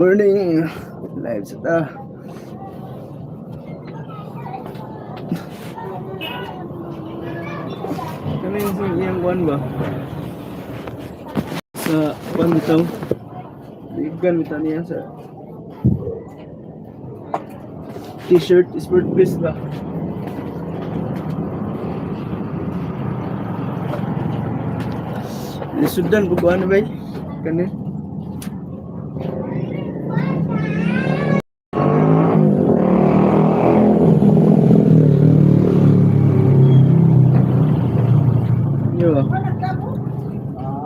Morning! Live sa ta. Kani yung iyang kuan ba? Sa kuan bitaw. Ligan bitaw niya sa t-shirt sport vest ba? Lisudan po kuan ba? Kani? Yo ba? Ah,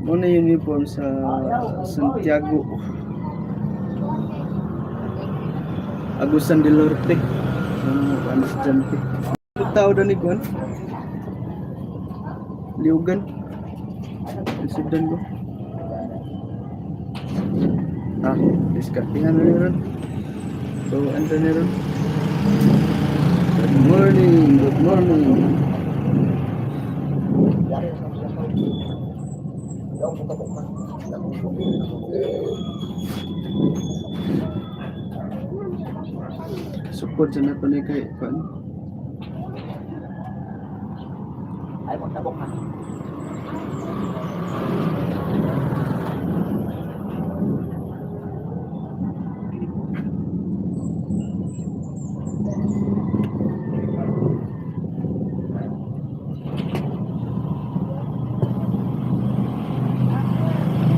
Mo na uniform sa Santiago. Agusan del Norte. Ano ano estudyante. Tao daw ni Gwan. Liugan. Sudan ko. Ah, diskartihan na ni ron. So, ando ni ron. Good morning, good morning. Sukod sa nato ni kay kuan. Ay, magtabok ka.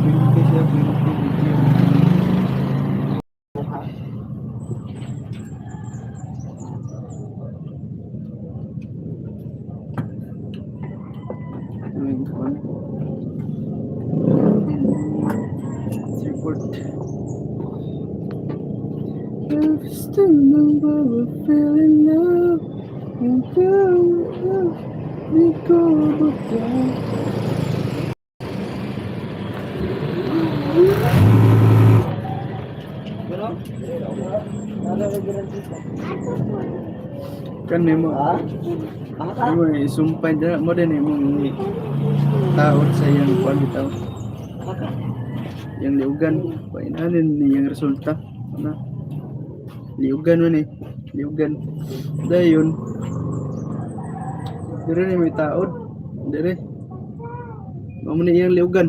Pwede siya, pwede video. Ito yung kuan. Report. I still remember the feeling now. And you we go down. Kan nimo. Ha? Mo isumpay dira mo din imong taon sa iyang kuan bitaw. Yang liugan, painanin ni iyang resulta. Ana. Liugan man eh. Liugan. Dayon. Dire ni may taod. Dire. Mao ni iyang liugan.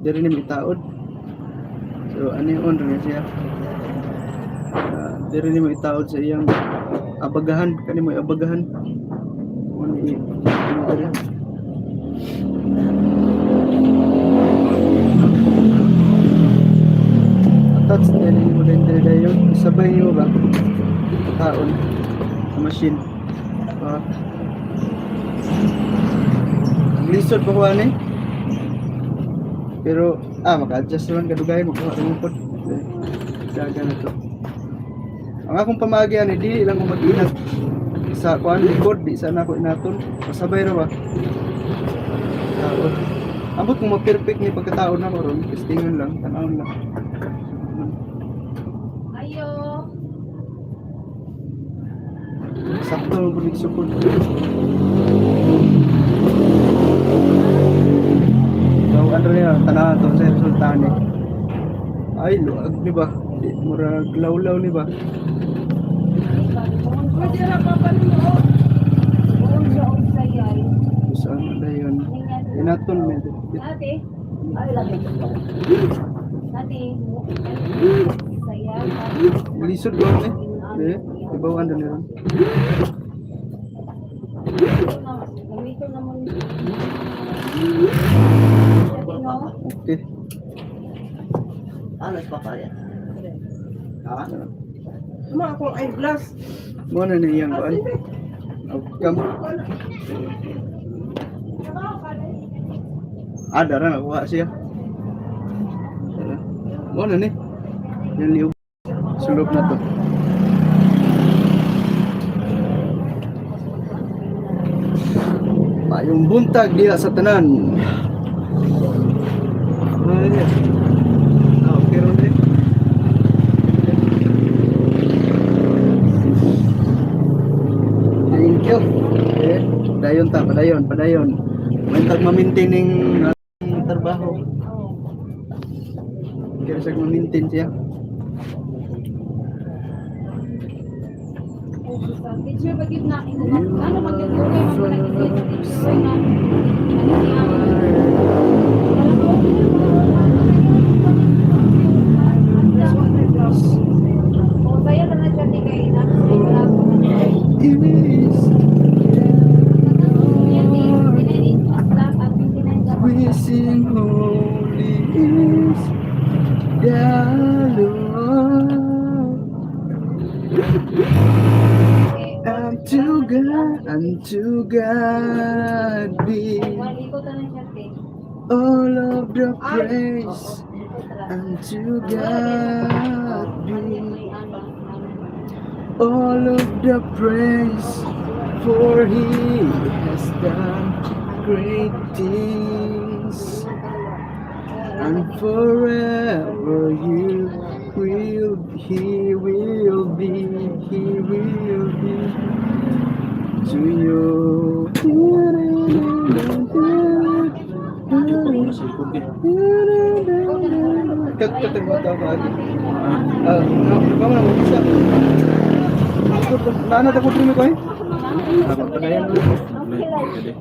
Dire ni may taod. So ano yung on rin siya. Ah, dire ni may taod sa iyang abagahan. Kani mo abagahan. Mao ni dire. Attach din mo din dire dayon. Isabay nimo ba? Taon sa machine. Ah. Ang lisod pa ko ani. Pero maka-adjust naman kadugay makuha rin pod. Daga na to. Ang akong pamagi ani di lang ko mag-inat sa kuan likod di sana ako inaton. Pasabay ra ba? Taon. Ambot kung ma-perfect ni pagkataon na ko ron, testingan lang, tanawon lang. Ayo. Sakto mo bulig sukod. So, ano rin yun, tanawan to sa resulta ni. Ay, luag ni ba? Di, murag lawlaw ni ba? Pwede na pa pa niyo. So, ano na yun? Inaton me. Ate. Ay, lagi. Ate. Saya. Lisod ba ni? Di, ibawan na rin. Gamitin naman. Okay. Ano, is papaya? Ha? Mga akong eyeglass. Mo na niyang kuan. Outcome. Ah, dara nakuha siya. Dara. Mo na ni. Yan liog. Sulog na to. Payong buntag diha sa tanan. Ano na niya? Ah, okay ron eh. Thank you. Okay. Dayon ta, padayon, padayon. May tag ma-maintain ning trabaho. Oo. Kaya siya ma-maintain siya. Teacher, ba gyud na ano man gyud ko kay man nag teacher nga ano niya. Wala ko, oh, saya na siya ni kay na wala ko. Is Niya ni pinay at 29 ka. we sing holy is the Lord. Unto God be Wala ikot na siya te. all of the praise. Ikot ra. Unto God be all of the praise, for He has done great things, and forever you will, He will be, He will be to you. Kat mo daw ba? Ah, no, no, no, isa. Nana ta ko diri ko eh. Ah, pagpadayon. Pwede.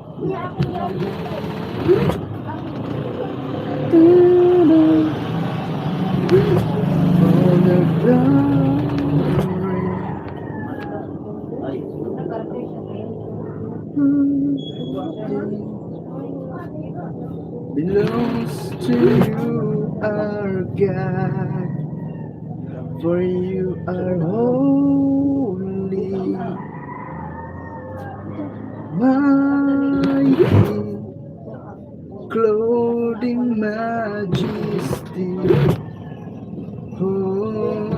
All the glory. Ay. Belongs to you, our God, for you are holy, mighty, clothed in majesty. Holy.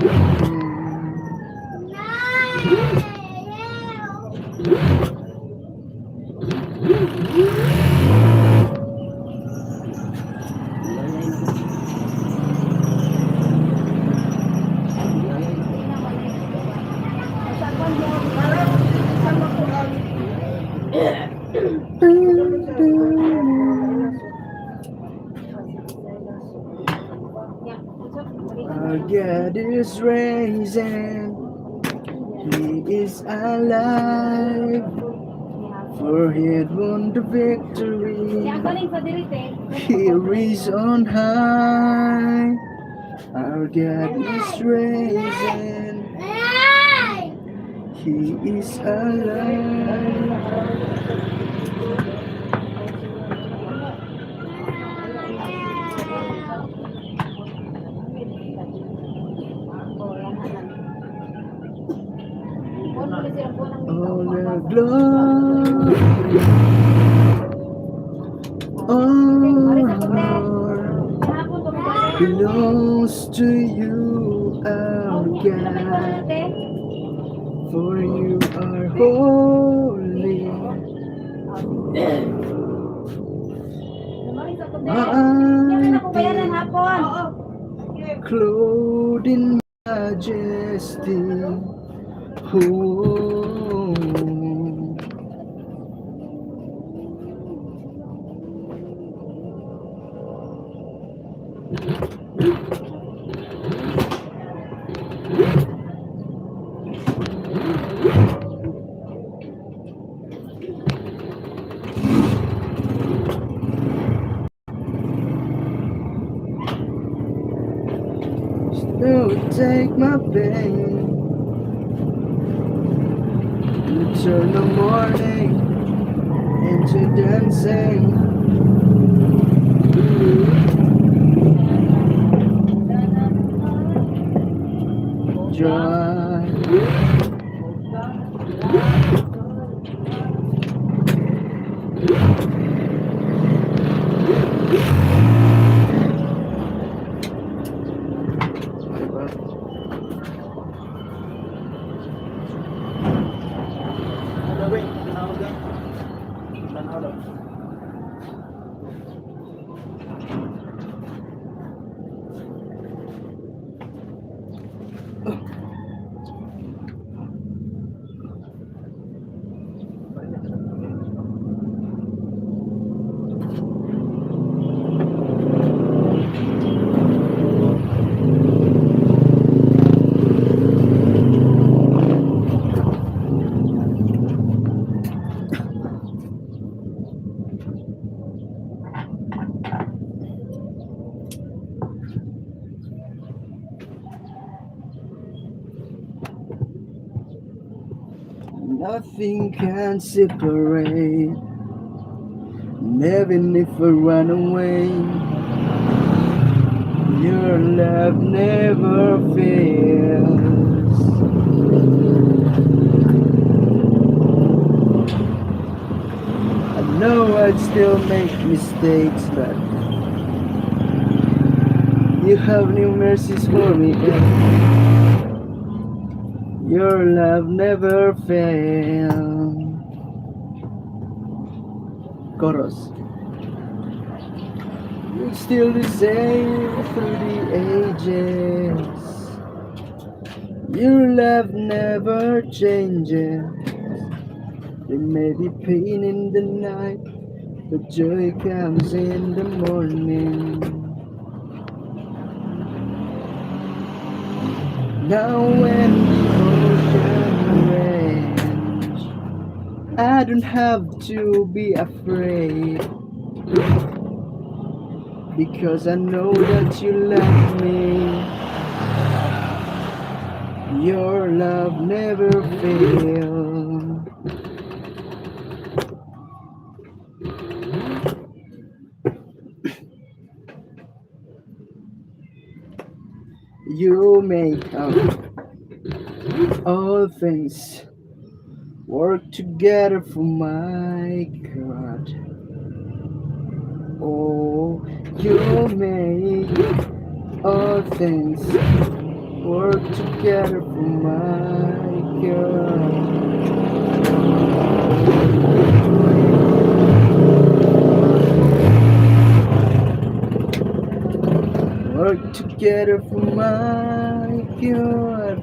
Our God is risen, He is alive, for He had won the victory. Siya galing sa diri te. He is on high. Our God is risen, He is alive. All the glory, honor belongs to you, our God. For you are holy, mighty, clothed in majesty. Oh. Still take my pain. You turn the morning into dancing. Joy. Diba? Ano, wait. Tanaw ka. Tanaw daw. Nothing can separate. Even if I run away, your love never fails. I know I'd still make mistakes, but you have new mercies for me. And your love never fails. Chorus. You're still the same through the ages. Your love never changes. There may be pain in the night, but joy comes in the morning. Now when the ocean rage, I don't have to be afraid because I know that you love me. Your love never fails. You make all things work together for my good. Oh, you make all things work together for my good. Work together for my good.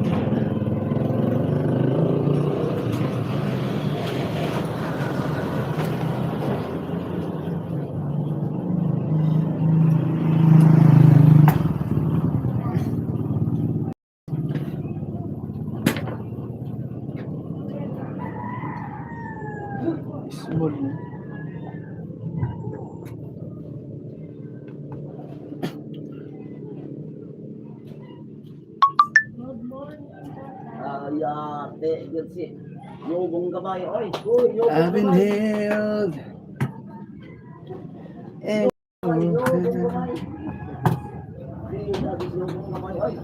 Small, no? Good morning, Tata. Ayate, yun si. Yogong kamay, oy. Uy, yogong I've been kamay. held and Yogong kamay. Di, sabi yogong kamay, oy.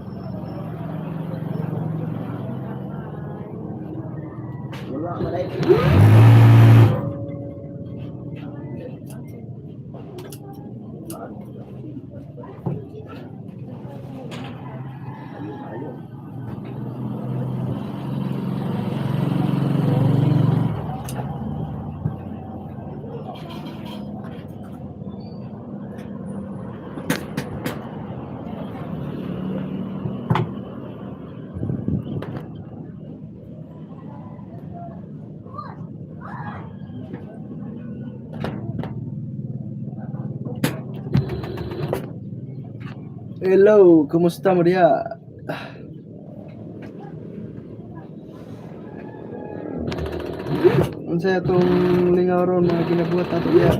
Wala ka na. Ayun, ayun. Hello, kumusta mo diha? Unsa atong lingaw ron mga ginabuhat nato diha?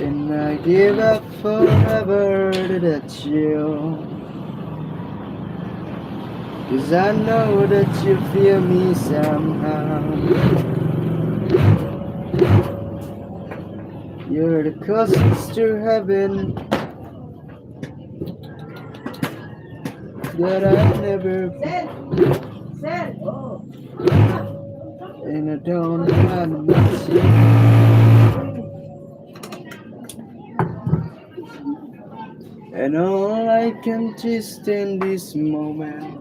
And I give up forever to touch you. 'Cause I know that you feel me somehow. You're the closest to heaven that I've never Sir! Sir! Oh. And I don't wanna miss you. And all I can taste in this moment,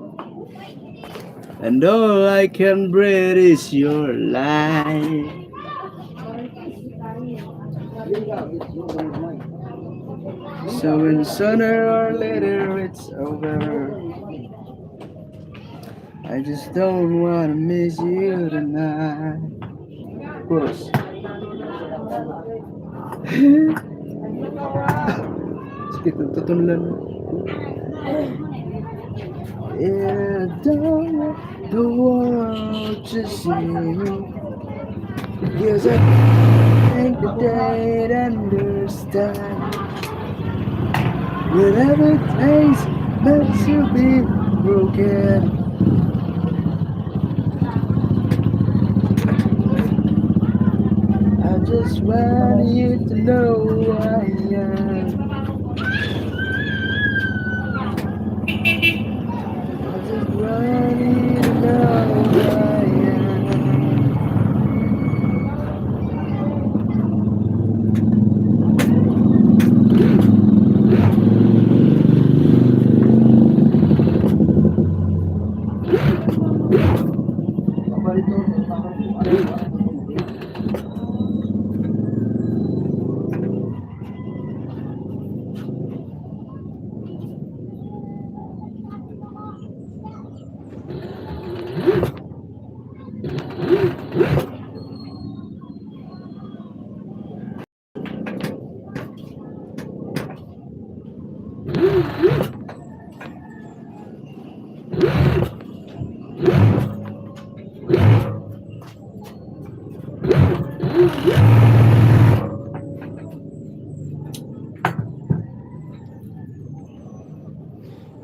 and all I can breathe is your light. So when sooner or later it's over, I just don't wanna miss you tonight. Chorus. Sige, tutunlan. Yeah, don't want the world to see me. Because I think that they'd understand. Whatever it takes not to be broken. I just want you to know who I am. I just want you to know who I am.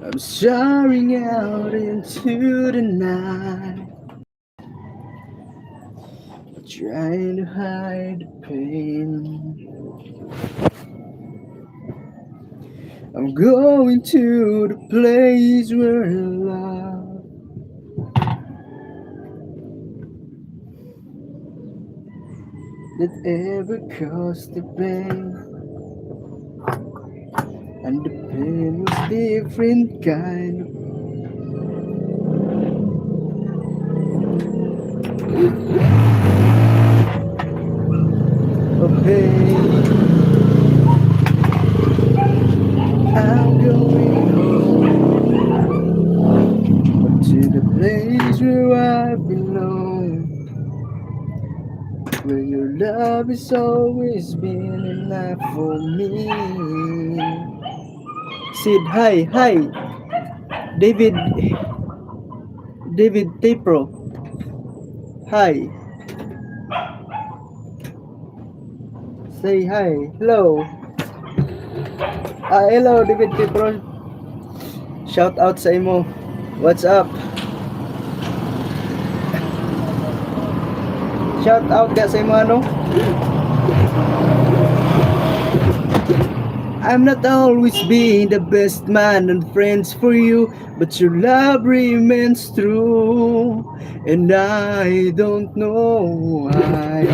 I'm staring out into the night, trying to hide the pain. I'm going to the place where love that ever caused the pain. And the pain was different kind of. Pain. I'm going home to the place where I belong, where your love has always been enough for me. Sid, hi, hi. David, David Tapro. Hi. Say hi. Hello. Ah, hello, David Tapro. Shout out sa imo. What's up? Shout out ka sa imo, ano? I'm not always being the best man and friends for you, but your love remains true, and I don't know why.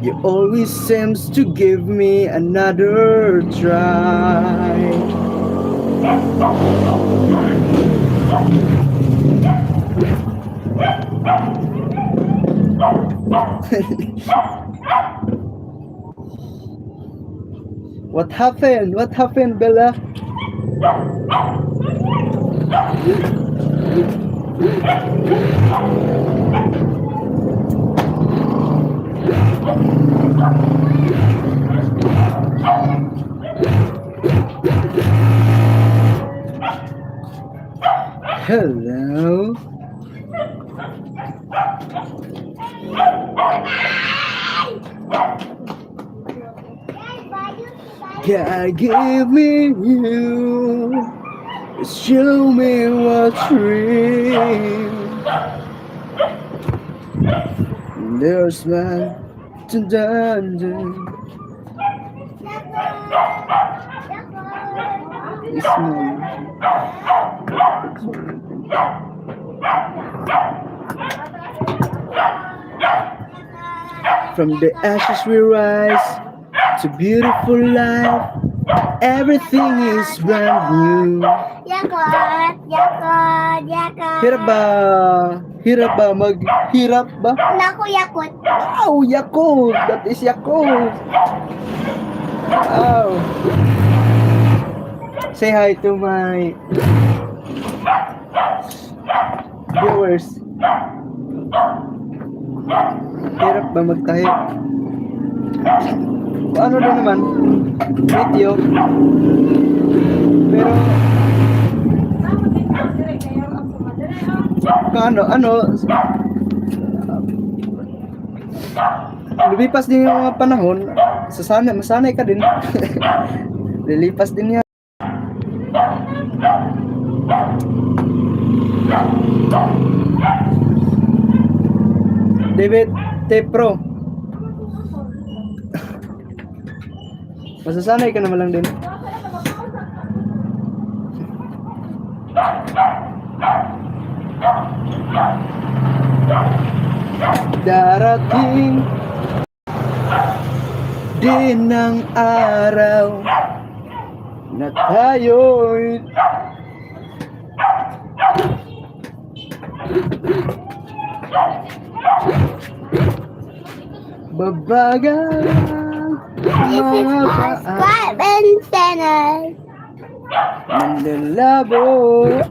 You always seems to give me another try. What happened? What happened, Bella? Hello. God give me you. Show me what's real. There's man to dungeon. It's no. From the ashes we rise to beautiful life. Everything is brand new. Yakult, Yakult, Yakult. Hirap ba? Hirap ba? Maghirap ba? Naku, Yakult. Wow, Yakult! That is Yakult! Wow! Say hi to my viewers. Hirap ba magtahi? Ano din naman, video. Pero, ano, ano, lumipas din yung mga panahon, sasanay, masanay ka din. Lilipas din yan. David T. Pro. Masasanay ka naman lang din. Darating din ang araw na tayo'y babagal This is mga my paa. subscribe and channel. Manlalabo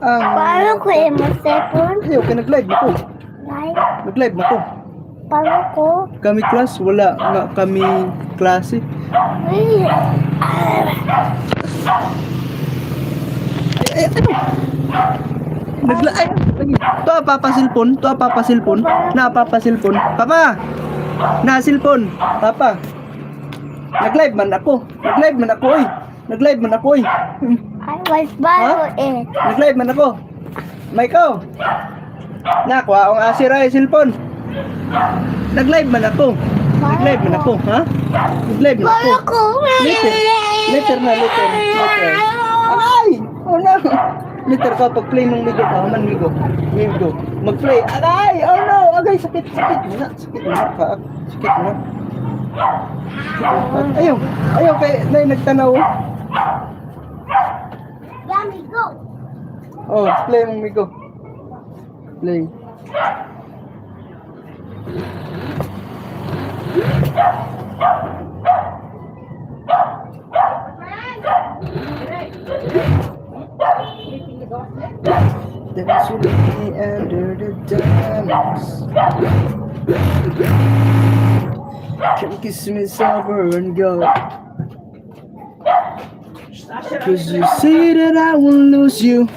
ang Paano ko imo cellphone? Ay, okay, nag-live na ko. Like, Nag-live na ko. paano ko? Kami class, wala nga kami klase. Uy, Ay, ay, ano? Ay, lagi. To papa cellphone, to papa cellphone, na papa cellphone. Papa. Na cellphone, papa. Nag-live man ako. Nag-live man ako, oy. Nag-live man ako, oy. I was borrow it. Nag-live man ako. Michael. Na, kuha akong asira ay cellphone. Nag-live man ako. Nag-live man ako, ha? Nag-live man ako. Paano ko? Later. Later na, later. Later. Aray! Oh no! Later ka, pag-play ng migo ka, man migo. Migo. Mag-play. Aray! Oh no! Agay, sakit, sakit mo na. Sakit mo na ka. Sakit mo na. Sakit mo na. Ayaw. Ayaw, kay, nay, nagtanaw. Yummy, go. Oh, play mong migo. Play. Dance with me under the diamonds. Come kiss me sober and go. 'Cause you say that I won't lose you.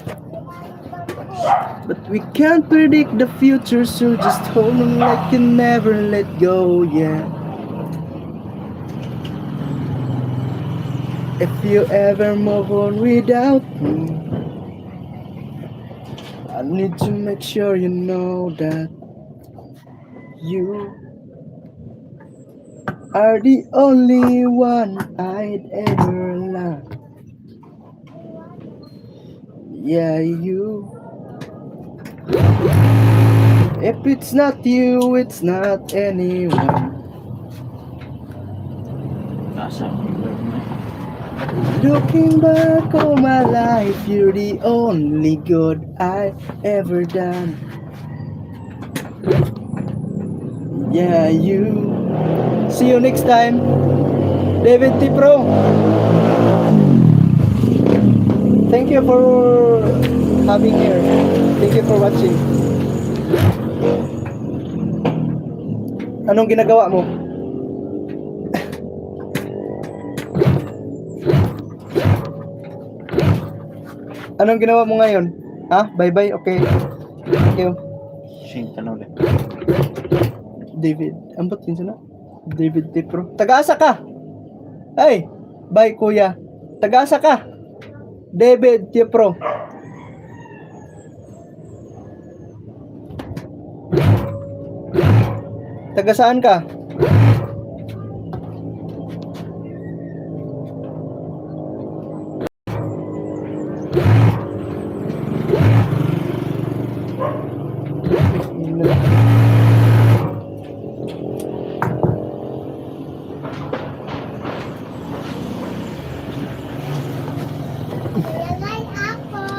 But we can't predict the future, so just hold on like you never let go, yeah. If you ever move on without me, I need to make sure you know that you are the only one I'd ever love. Yeah, you. If it's not you, it's not anyone. Nasa. Looking back on my life, you're the only good I ever done. Yeah, you. See you next time. David T. Pro. Thank you for having here. Thank you for watching. Anong ginagawa mo? Anong ginawa mo ngayon? Ha? Bye-bye. Okay. Thank you. Sing tanaw ulit. David. Ambot yun sana? David T. Pro. Tagaasa ka! Ay! Bye, kuya. Tagaasa ka! David T. Pro. Taga saan ka?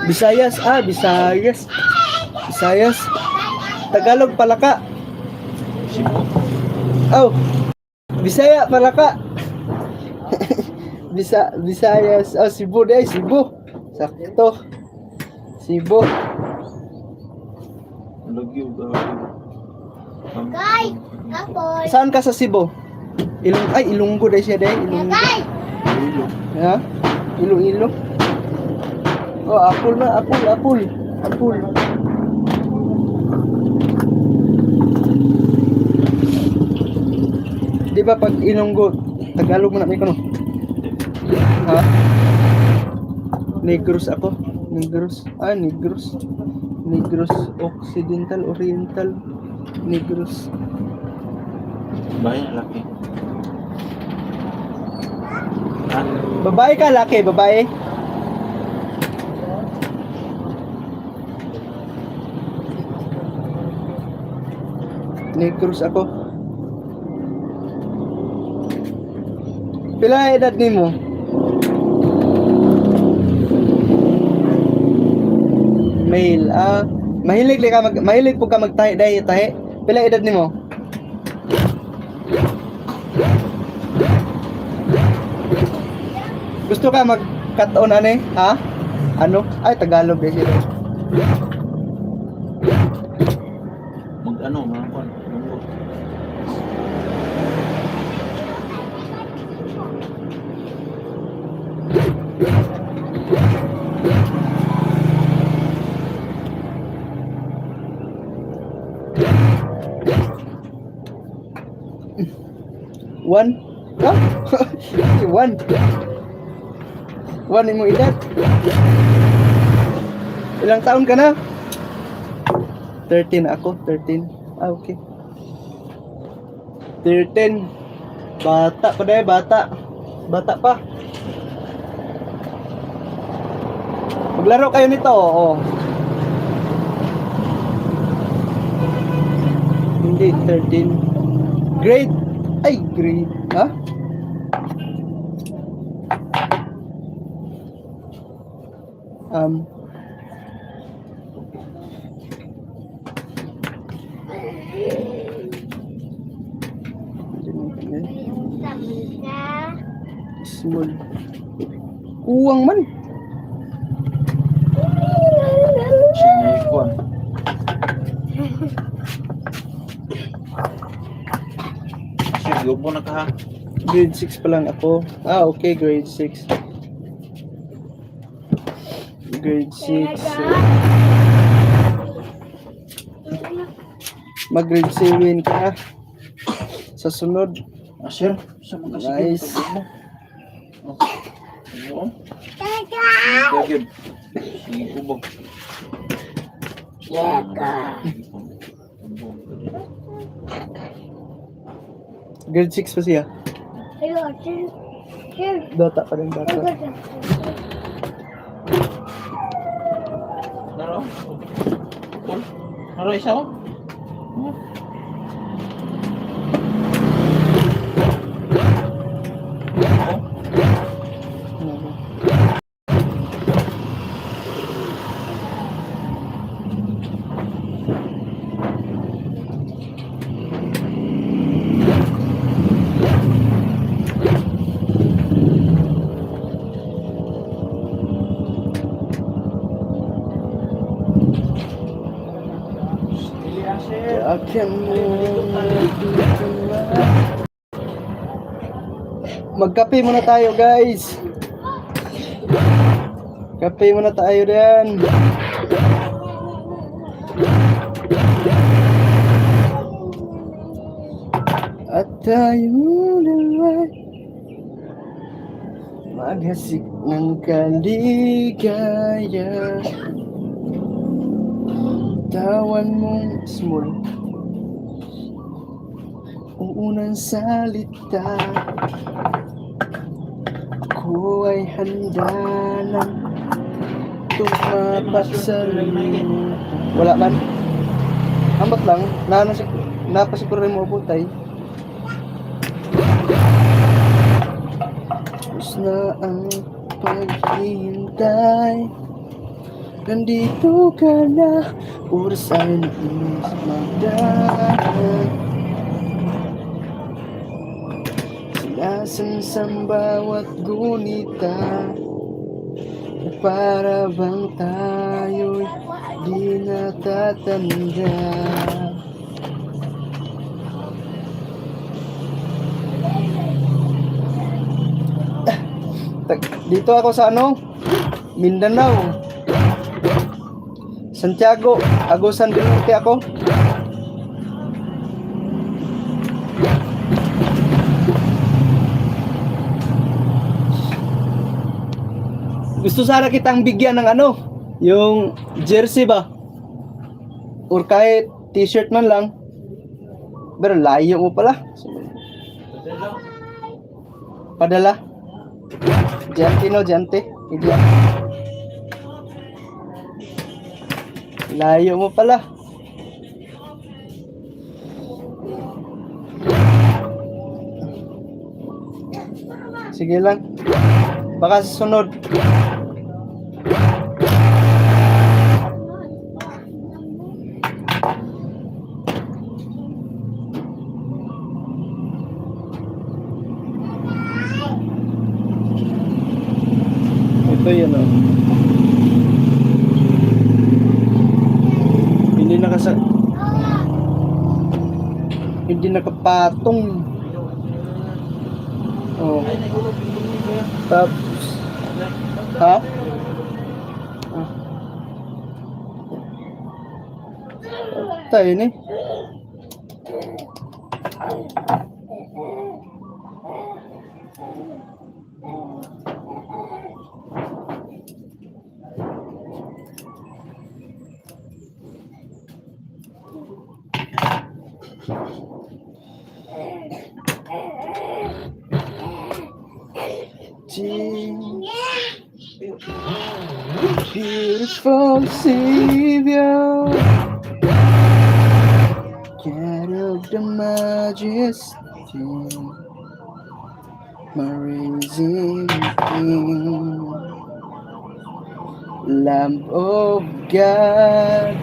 Visayas, ah, Visayas. Visayas. Tagalog palaka. Cebu. Oh. Bisaya palaka. Visayas. Oh, Cebu day, Cebu. Sakto. Cebu. Lugyo. Guys, apple. Saan ka sa Cebu? Ilong ay Ilonggo dai siya dai, Ilonggo. Ilo. Ha? Ilo-ilo. Oh, apple na, apple, apple. Apple. Di ba pag Ilonggo, Tagalog mo na may kuno? Ha? Negros ako. Negros. Ah, Negros. Negros Occidental, Oriental. Negros. Bayan, laki. Ha? Babae ka, laki, babae. Negros ako. Pila edad nimo? Male. Ah, mahilig ka mag mahilig po ka magtahi dahil tahi. Pila edad nimo? Gusto ka mag cut on ane? Ha? Ano? Ay, Tagalog eh sila. Mag ano, mga kwan. Lunggo. One? Ha? One. One imong edad. Ilang taon ka na? 13 ako, 13. Ah, okay. 13. Bata pa dahil, bata. Bata pa. Maglaro kayo nito, oo. Hindi, 13. Grade. Ay, grade. Ha? Um, Small. Kuwang man. Siya may kwan. Siya, gubo na ka ha. Grade 6 pa lang ako. Ah, okay, grade 6. Grade 6. Mag grade 7 ka na. Sa sunod. Ah, sir. Sa mga sige. Nice. Pag-ubo. Oh. Ano? Sige, yun. Sige, ubo. Grade 6 pa siya. Dota pa rin bata. Naro? Oh. Naro isa oh. Oh. Oh. Akin mo. Magkape muna tayo, guys. Kape muna tayo din. At tayo dalawa maghasik ng kaligaya. Tawan mong small. Ang unang salita, ako ay handa na tumapat sa lupa. Wala man. Ambot lang, naano si napasiguro rin mo butay. Tapos na ang paghihintay. Nandito ka na, oras ay nais magdaan. Sinasamsam bawat gunita na para bang tayo'y di natatanda. Dito ako sa ano? Mindanao. Santiago, Agusan del Norte ako. Gusto sana kitang bigyan ng ano, yung jersey ba? Or kahit t-shirt man lang. Pero layo mo pala. Padala. Jante no, jante. Hindi. Layo mo pala. Sige lang. Baka sa sunod. Ito yun oh. Hindi nakasa... Hindi nakapatong. Oh. Tapos... Ha? Ah. Tayo ni. Beautiful Savior, God of the majesty, my risen King, Lamb of God,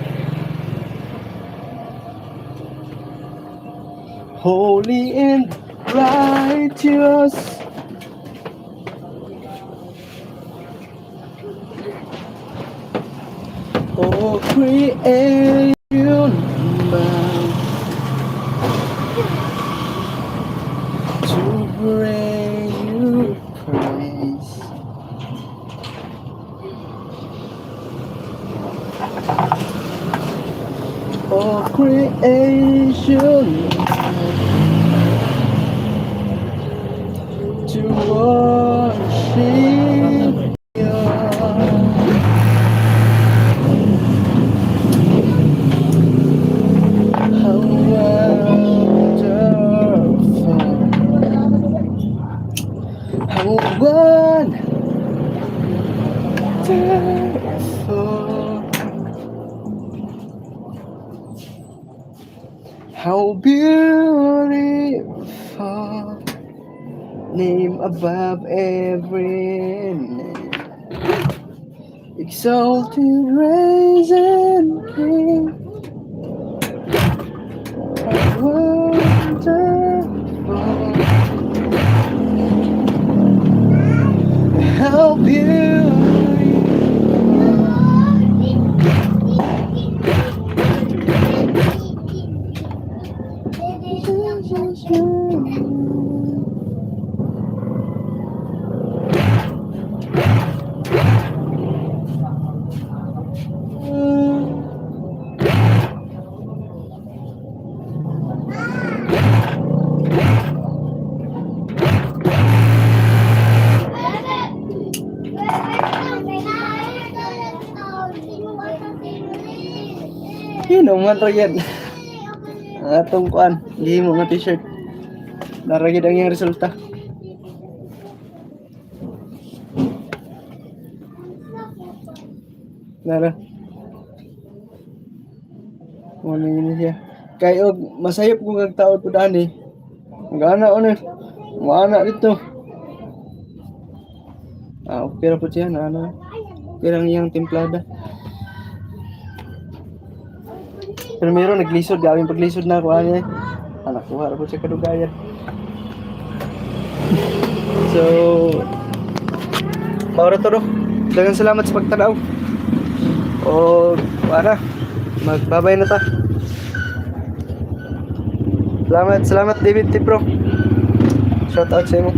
holy and righteous. Oh, creation bound to bring you praise. Oh, creation to worship you. How wonderful, how wonderful, how beautiful, name above every name, exalted, risen King. How wonderful, how beautiful. Yun, man ra yan. Ang atong kuan, hindi mo nga t-shirt. Naragid ang iyang resulta. Nara. Mo na yun siya. Kay og masayop kung kag taod pud ani. Gana ono. Moana dito. Ah, okay ra pud siya na ano. Okay lang iyang timplada. Pero meron naglisod, gawin paglisod na ako ani. Ah, nakuha ra pud siya kadugayan. So, mao ra to do. Daghang salamat sa pagtanaw. O, para magbabay na ta. Salamat, salamat David Tipro. Shout out sa imo.